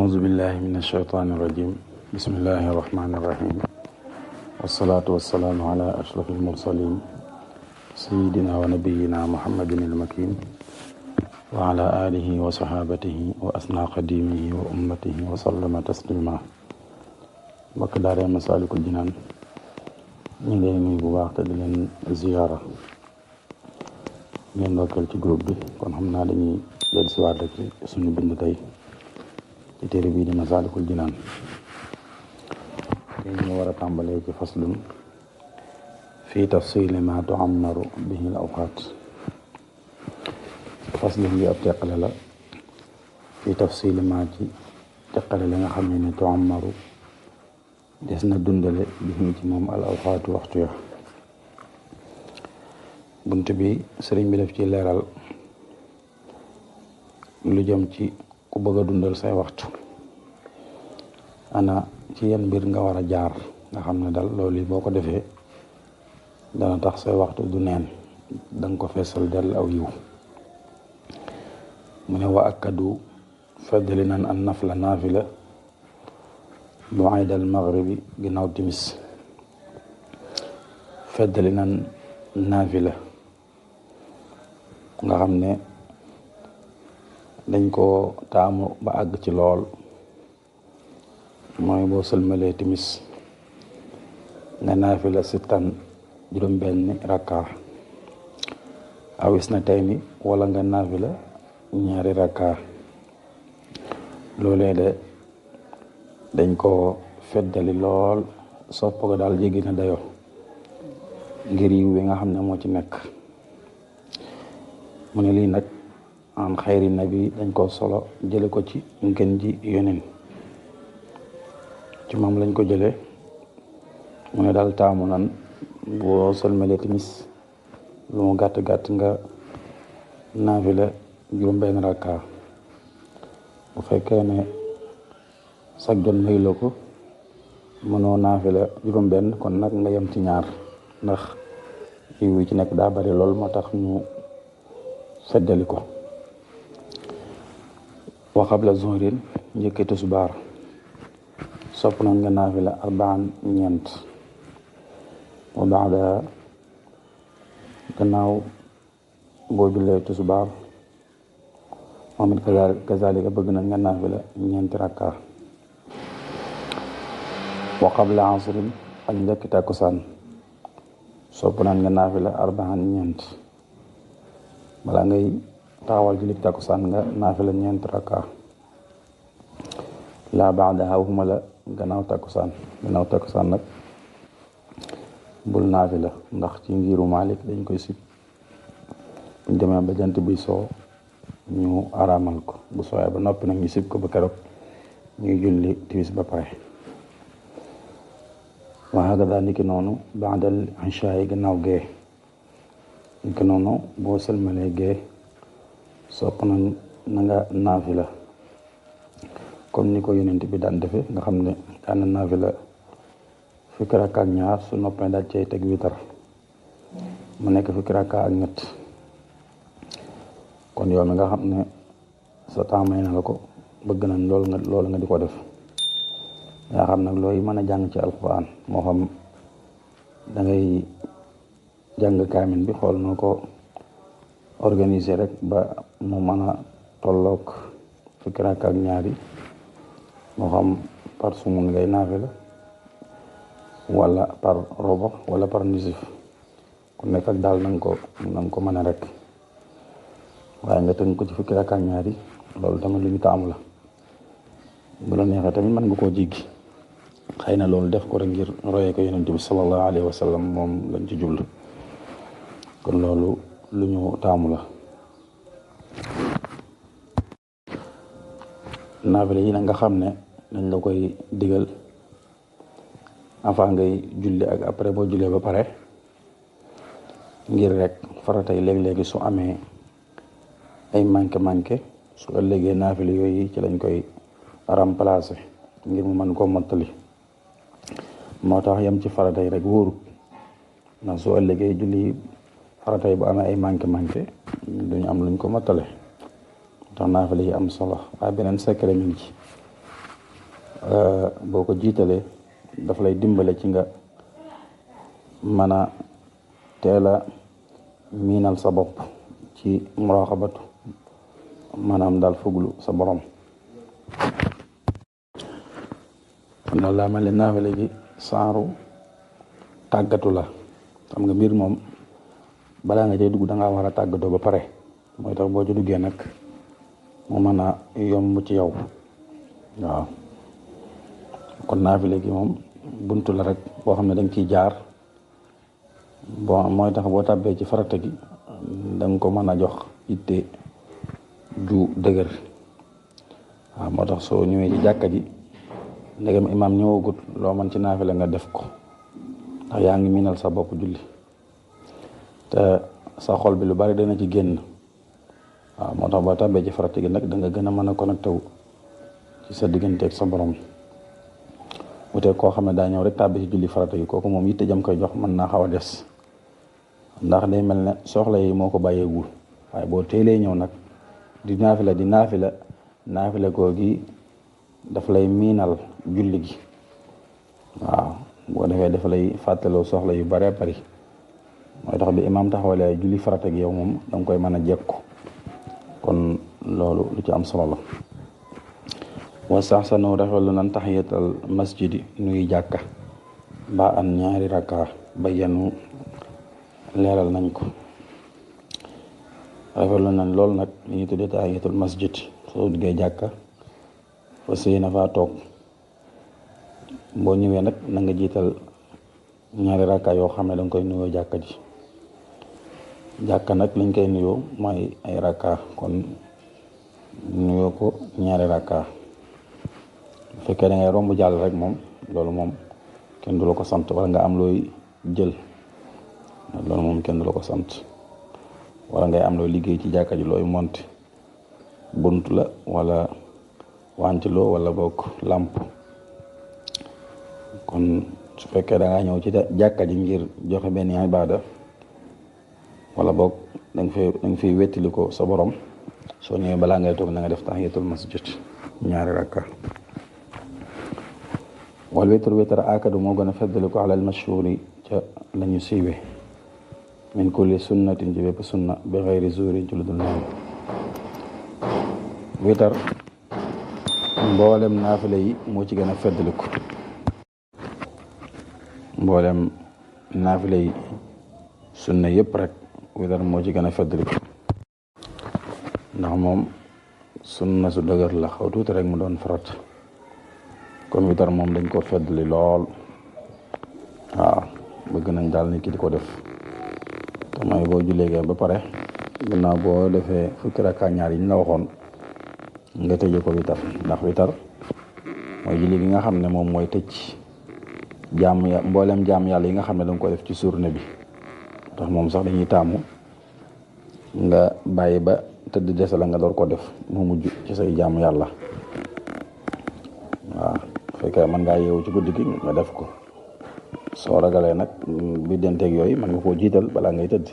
أعوذ بالله من الشيطان الرجيم بسم الله الرحمن الرحيم والصلاة والسلام على أشرف المرسلين سيدنا ونبينا محمد المكين وعلى آله وصحابته وأسنى قديمه وأمته وسلم تسليما mbokk daara Masaalikul Jinaan ñu ngi leen nuyu bu baax te di leen ziyaara ngeen ndokkeel ci groupe bi kon xam naa dañuy leen siwaat rek ci suñu bind tey ci téere bii di Masaalikul Jinaan ñu war a tàmbalee ci faslun fii tafsiili maa tu'ammaru bihi al-awqaat faslun bi ab teqale la fii tafsiili maa ci teqale la nga xam ne tu'ammaru des na dundale bihi ci moom al-awqaatu waxtu ya bunt bi sëriñ bi def ci leeral lu jëm ci ku bëgg a dundal say waxtu ana ci yan mbir nga war a jaar nga xam ne dal loolu yi boo ko defee dana tax say waxtu du neen danga ko feesal del aw yiw mu ne wa akkadu feddali nan an nafla naafila bu aydal maghribi ginnaaw timis feddali nan naafila nga xam ne dañ ko taamu ba àgg ci lool mooy boo sëlmalee timis nga naafila sittan juróom benn rakka aw isnatayni wala nga naafila ñaari rakka loolee de dañ ko feddali lool sopp ko daal jéggi na dayo ngir yiw wi nga xam ne moo ci nekk mu ne lii nag an xayri nabi dañ ko solo jële ko ci ngën ji yonen ci moom lañ ko jële mu ne daal taamu nan boo sëlmalee timis lu mu gàtt-gàtt nga naafila juróom benn rakka bu fekkee ne sag jot may la ko mënoo naafila juróom benn kon nag nga yem ci ñaar ndax yiw wi ci nekk daa bari lool moo tax ñu feddali ko wa qabla zuhrin njëkki tisbaar sopp nañ nga naafila arbaan ñeent wa baada gannaaw boo jullee tisbaar moom it kazalika bëgg nañ nga naafila ñeenti rakka wa qabla asrin ak njëkki takkusaan sopp nañ nga naafila arbaan ñeent bala ngay taxawal julli takkusaan nga naafila ñeent rakka laa baadaha waxuma la gannaaw takkusaan nag bul naafila ndax ci ngiru Maalik dañ koy sib buñ demee ba jant bi soo ñu araamal ko bu sooyee ba noppi nag ñu sib ko ba keroog ñuy julli timis ba pare wa hakaza niki noonu baadal ishaa yi gannaaw gee niki noonu boo sëlmalee gee sopp nañ na nga naafila comme ni ko yonent bi daan defe nga xam ne daan naafila fukki rakka ak ñaar su noppee daal cay teg witar mu nekk fukki rakka ak ñett kon yow mi nga xam ne sa temps may na la ko bëgg nañ loolu nga di ko def yaa xam nag looy mën a jàng ci alquran moo xam da ngay jàng kaamin bi xool noo ko organiser rek ba mu mën a tolloog fukki rakka ak ñaari moo xam par sumun ngay naafila wala par robo wala par nisif ku nekk ak daal nanga ko mën a rek waaye nga tënk ko ci fukki rakka ak ñaari loolu tamit lu ñu taamu la bu la neexee tamit mën nga koo jéggi xëy na loolu def ko rek ngir royee ko yonent bi sallallahu alayhi wa sallam moom lañ ci jublu kon loolu lu ñu taamu la naafila yi nag nga xam ne dañ la koy digal avant ngay julli ak après boo jullee ba pare ngir rek farata yi léeg-léegi su amee ay manqué su ëllëgee naafila yooyu ci lañ koy remplacer ngir mu mën koo mottali moo tax yem ci farata yi rek wóorut ndax su ëllëgee julli farata yi bu amee ay manqué duñu am luñ ko mottale tax naafila yi am solo waaye beneen secret mi ngi ci boo ko jiitalee daf lay dimbale ci nga mën a teel a miinal sa bopp ci muraqabatu maanaam daal fuglu sa borom. loolu laa mel ne naafile gi saaru tàggatu la. xam nga mbir moom balaa nga cay dugg da ngaa war a tàggatoo ba pare mooy tax boo ci duggee nag mu mën a yomb ci yow. waaw kon naafile gi moom buntu la rek boo xam ne da nga ciy jaar bon mooy tax boo tàbbee ci farata gi da nga ko mën a jox itte ju dëgër. waaw moo tax soo ñëwee ci jàkka ji ndegam imaam ñëwagut loo mën ci naafile nga def ko ndax yaa ngi miinal sa bopp julli te sa xol bi lu bari dana ci génn. waaw moo tax boo tàbbee ci farata gi nag da nga gën a mën a connecté wu ci sa digganteeg sa borom. wutee koo xam ne daa ñëw rek tàbbi ci julli farata gi kooku moom yitte jam koy jox mën naa xaw a des ndax day mel ne soxla yi moo ko bàyyeegul. waaye boo teelee ñëw nag di naafila googi daf lay miinal julli gi. waaw boo defee dafa lay fàttaloo soxla yu bare bari mooy tax bi imaam taxawalee julli farata gi yow moom danga koy mën a jekku. kon loolu lu ci am solo la. wa sax sa nu rafetlu nan taxiyatal masjidi nuy jàkka ba an ñaari rakka ba yenu leeral nañ ko. rafetlu nañ loolu nag li ñuy tuddee taxiyatul masjid soo duggee jàkka fa sëy na faa toog boo ñëwee nag na nga jiital ñaari rakka yoo xam ne danga koy nuyoo jàkka ji. jàkka nag liñ koy nuyoo mooy ay rakka kon nuyoo ko ñaari rakka. bu fekkee da ngay romb jàll rek moom loolu moom kenn du la ko sant wala nga am looy jël loolu moom kenn du la ko sant wala ngay am looy liggéey ci jàkka ji looy monte bunt la wala wantiloo wala boog làmp. kon su fekkee da ngaa ñëw ci jàkka ji ngir joxe benn ibaada wala boog da nga fiy wettili ko sa borom soo ñëwee balaa ngay toog na nga def tahiyatul masjid ñaari rakka. wal witr witr akadu moo gën a feddali ko alal mashhuri ca la ñu siiwe min kulli sunnatin ci bépp sunna bi xayri zurin ci lu dul noonu. witr mboolem naafile yi moo ci gën a feddali ko. mboolem naafile yi sunna yëpp rek witr moo ci gën a feddali ko ndax moom sunna su dëgër la xaw tuuti rek mu doon farat. kon witar moom dañ ko feddali lool. waaw bëgg nañ daal nit ki di ko def te mooy boo julleegee ba pare ginnaaw boo defee fukki rakka ñaar yi ñu la waxoon nga tëje ko witar ndax witar mooy julli gi nga xam ne moom mooy tëj mboolem jaam yàlla yi nga xam ne danga ko def ci journée bi. tax moom sax dañuy taamu nga bàyyi ba tëdd dese la nga door ko def mu mujj ci say jaam yàlla. waaw fekkee mën ngaa yeewu ci guddi gi nga def ko soo ragalee nag bi denteeg yooyu mën nga koo jiital balaa ngay tëdd.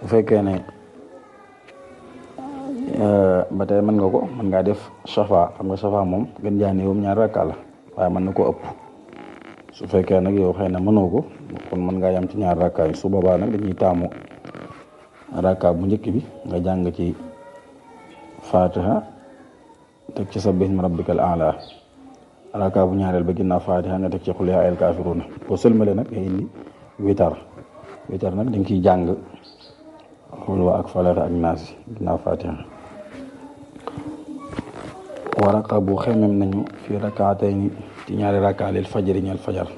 bu fekkee ne ba tey mën ngaa def safa. xam nga safa moom gën jaa néewum ñaar rakka la waaye mën na ko ëpp. su fekkee nag yow xëy na mënoo ko kon mën ngaa yam ci ñaar rakka yi su boobaa nag dañuy taamu rakka bu njëkk bi nga jàng ci fatiha teg ci sabbih isma rabbikal a'la. rakka bu ñaareel ba ginnaaw fatiha nga teg ci qul yaa ayyuhal kaafiruun. boo sëlmale nag nga indi witar nag dañ ciy jàng xul wa ak falaq ak naas ginnaaw fatiha. wa raqabu xemem nañu fi rakaatayni ci ñaari rakka lil fajri ñeel fajar.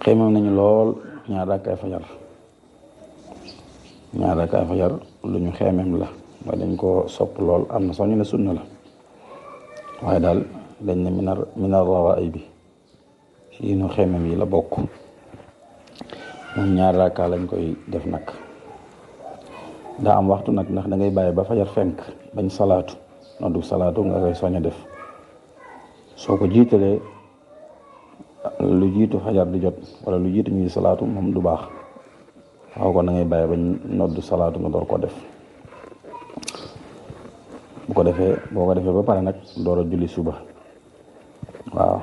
xemem nañu lool ñaari rakkaay fajar. ñaar rakkaay fajar lu ñu xeemem la waaye dañ ko sopp lool. am na sax ñu ne sunna la waaye daal dañ ne minar rawaay bi ci ñu xeemem yi la bokk. moom ñaar rakka lañ koy def nag. daa am waxtu nag ndax da ngay bàyyi ba fajar fenk bañ salaatu noddu salaatu nga koy soñ a def. soo ko jiitalee lu jiitu fajar di jot wala lu jiitu ñuy salaatu moom du baax. waaw kon da ngay bàyyi bañ noddu salaatu nga door ko def bu ko defee boo ko defee ba pare nag door a julli suba waaw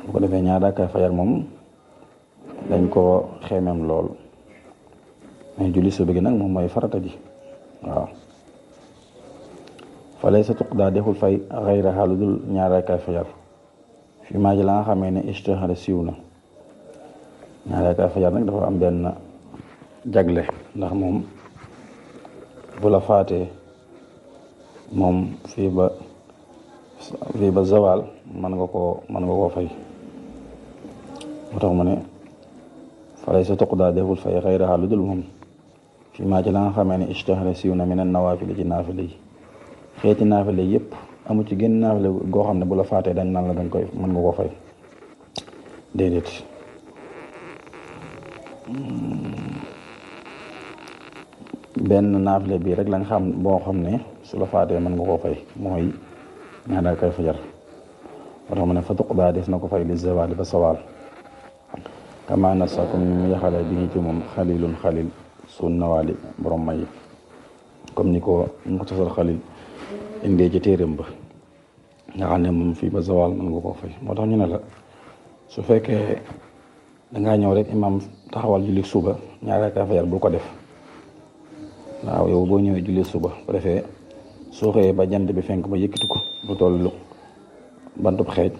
bu ko defee ñaar raakaay fajar moom dañ ko xeemem lool mais julli suba gi nag moom mooy farata ji waaw fa lay sa tuq daa deful fay xayraha lu dul ñaar raakaay fajar fi maa ji la nga xamee ne istihara siiw na ñaar raakaay fajar nag dafa am benn jagle ndax moom bu la faatee moom fii ba zawal mën nga koo fay moo tax mu ne falay sa toq daa deful fay xayraha lu dul moom fii maa ci la nga xamee ne ishtahara siiw na min an-nawaafili ci naafile yi xeeti naafile yëpp amu ci génn naafile goo xam ne bu la faatee dañ naan la dañ koy mën nga koo fay déedéet benn naafile bii rek lañ xam boo xam ne su la faatee mën nga koo fay mooy ñaar raakaay fajar moo tax mu ne fa tuqdaa des na ko fay li zawaali ba sawaal kama nasakum ni mu yaxale bi ñu ci moom xalilun xalil sun nawaali borom may comme ni ko muxtasar xalil indee ci téeréem ba nga xam ne moom fii ba zawaal mën nga koo fay moo tax ñu ne la su fekkee dangaa ñëw rek imam taxawal julli suba ñaar raakaay fajar bu ko def waaw yow boo ñëwee julli suba bu defee soo xëyee ba jant bi fenk ba yëkkati ko lu tollu bantub xeej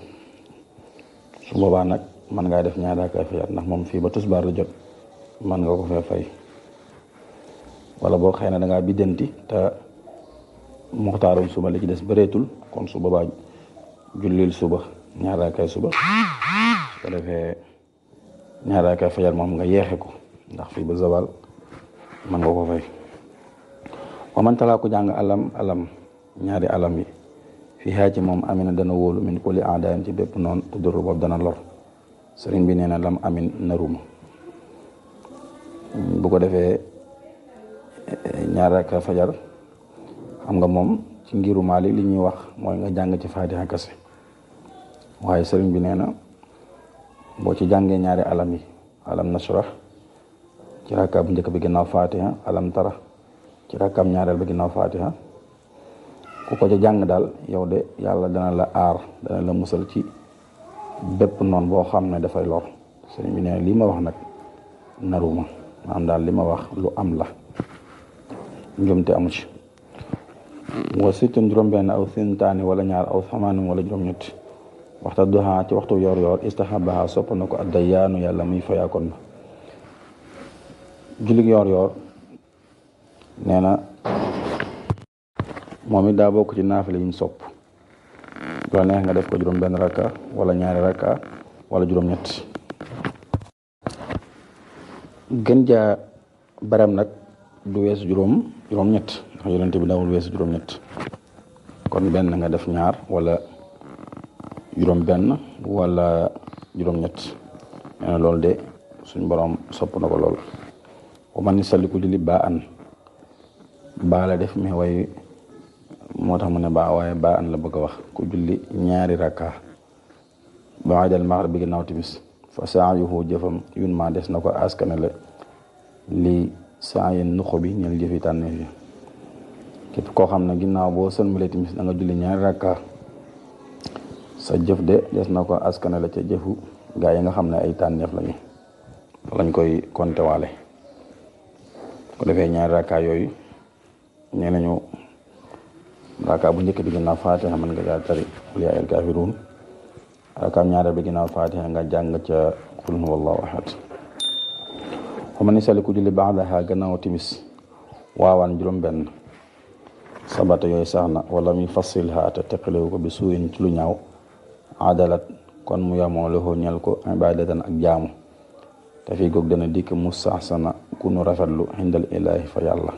su boobaa nag mën ngaa def ñaar raakaay fajar ndax moom fii ba tusbaar la jot mën nga ko fee fay wala boo xëy na da ngaa biddanti te muxtaarum suba li ci des bëreetul kon su boobaa jullil suba ñaar raakaay suba su ko defee ñaar raakaay fajar moom nga yeexe ko ndax fii ba zawal mën nga ko fay wa man talaa ko jàng alam ñaari alam yi fii xaa ci moom amina dana wóolu min kulli aadayin ci bépp noonu te dur boobu dana lor sëriñ bi nee na lam amin naruma bu ko defee ñaar raakaay fajar xam nga moom ci ngiru Maalik li ñuy wax mooy nga jàng ci Faatiha kase waaye sëriñ bi nee na boo ci jàngee ñaari alam yi alam nashrah ci rakka bu njëkk bi ginnaaw Faatiha alam tara ci rakkam ñaareel bi ginnaaw Faatiha ku ko ca jàng daal yow de yàlla dana la aar dana la musal ci bépp noon boo xam ne dafay lor sëriñ bi nee na lii ma wax nag naruma maanaam daal li ma wax lu am la njumte amu ci wa sittun juróom-benn aw sintaani wala ñaar aw samaanum wala juróom-ñett waxta duha ci waxtu yor yor istahabaha sopp na ko addayaanu yàlla muy fayaakoon ba jullig yor yor nee na moom it daa bokk ci naafile yi ñu sopp loo neex nga def ko juróom-benn rakka wala ñaari rakka wala juróom-ñett gën jaa baram nag du weesu juróom-ñett ndax yonent bi dawul weesu juróom-ñett kon benn nga def ñaar wala juróom-benn wala juróom-ñett nee na loolu de suñ borom sopp na ko lool wa man salli ku julli baa la def mais waaye moo tax mu ne waaye baa an la bëgg a wax ku julli ñaari rakka ba'dal maghrib bi ginnaaw timis fa sa'yuhu jëfam yun ma des na ko askane la li sa'yin nuxu bi ñel jëfi tànneef yi képp koo xam ne ginnaaw boo sëlmalee timis da nga julli ñaari rakka sa jëf de des na ko askane la ca jëfu gaa yi nga xam ne ay tànneef lañ koy konte waale ko defee ñaari rakka yooyu nee nañu rakka bu njëkk bi ginnaaw Faatiha mën nga jaa tari qul yaa ayyuhal kaafiruun rakka ñaareel bi ginnaaw Faatiha nga jàng ca qul huwallaahu ahad fa man yusalli ku julli ba'daha gannaaw timis waawaan juróom-benn sabata yooyu sax na wala mi fassilha te teqalewu ko bi suuyin ci lu ñaaw adalat kon mu yamoo loxo ñel ko ibadatan ak jaamu te fii goog dana dikk mu saxsana ku nu rafetlu xindal ilaahi fa yàlla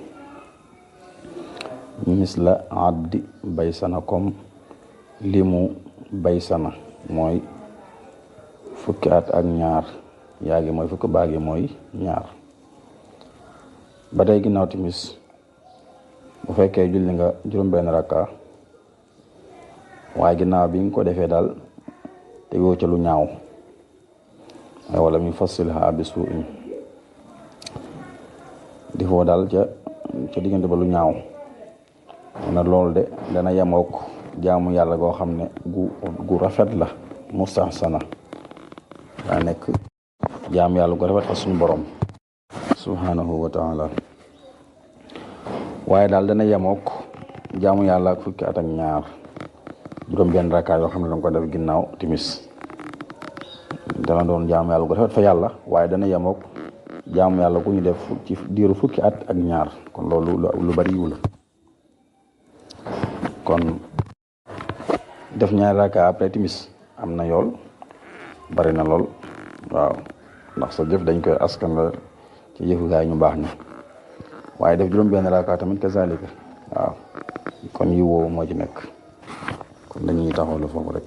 misla addi baysana comme limu baysana mooy fukki at ak ñaar yaa gi mooy fukki baagi mooy ñaar ba tey ginnaaw timis bu fekkee julli nga juróom-benn rakka waaye ginnaaw bi nga ko defee daal te woo ca lu ñaaw wala mi fassilha bi suu'in di foo daal ca diggante ba lu ñaaw na loolu de dana yemook jaamu yàlla goo xam ne gu rafet la mustahsana daa nekk jaamu yàlla gu rafet fa suñu borom subhanahu wa taala waaye daal dana yemook jaamu yàlla ak fukki at ak ñaar juróom benn rakkaa yoo xam ne danga ko def ginnaaw timis dana doon jaamu yàlla gu rafet fa yàlla waaye dana yemook jaamu yàlla gu ñu def ci diiru fukki at ak ñaar kon loolu lu bari yiw la kon def ñaari rakka après timis am na yool bari na lool waaw ndax sa jëf dañ koy askan la ci jëfukaay ñu baax ñi waaye def juróom benn rakka tamit kazalika waaw kon yi woowu moo ci nekk kon dañuy taxawlu foofu rek